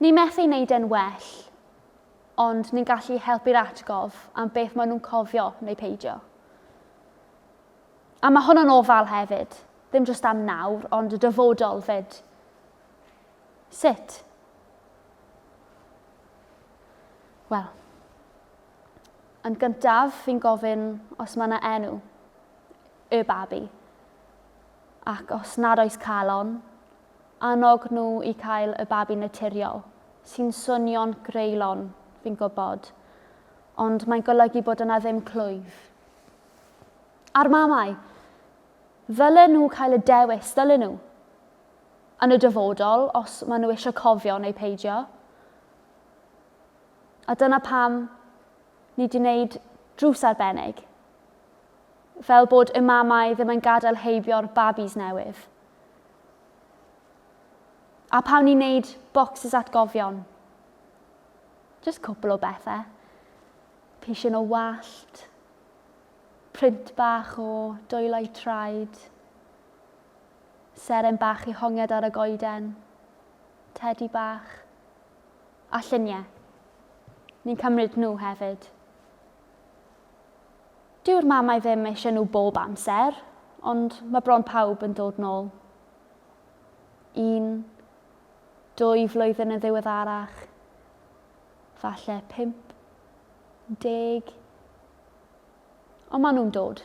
Ni methu wneud e'n well, ond ni'n gallu helpu'r atgof am beth maen nhw'n cofio neu peidio. A mae hwn yn ofal hefyd, ddim jyst am nawr, ond y dyfodol fyd. Sut? Wel, yn gyntaf, fi'n gofyn os mae yna enw, y babi. Ac os nad oes calon, annog nhw i cael y babi naturiol, sy'n swnio'n greulon, fi'n gwybod, ond mae'n golygu bod yna ddim clwyf. A'r mamau, ddylen nhw cael y dewis, dylen nhw, yn y dyfodol, os maen nhw eisiau cofio neu peidio. A dyna pam ni wedi wneud drws arbennig, fel bod y mamau ddim yn gadael heibio'r babis newydd. A pam ni'n wneud bocsys atgofion. Just cwpl o bethau. Pishin o wallt, print bach o dwylau traed, seren bach i hongiad ar y goeden, tedi bach, a lluniau. Ni'n cymryd nhw hefyd. Dyw'r mamau ddim eisiau nhw bob amser, ond mae bron pawb yn dod nôl. Un, dwy flwyddyn yn ddiweddarach, falle 50, ond maen nhw'n dod.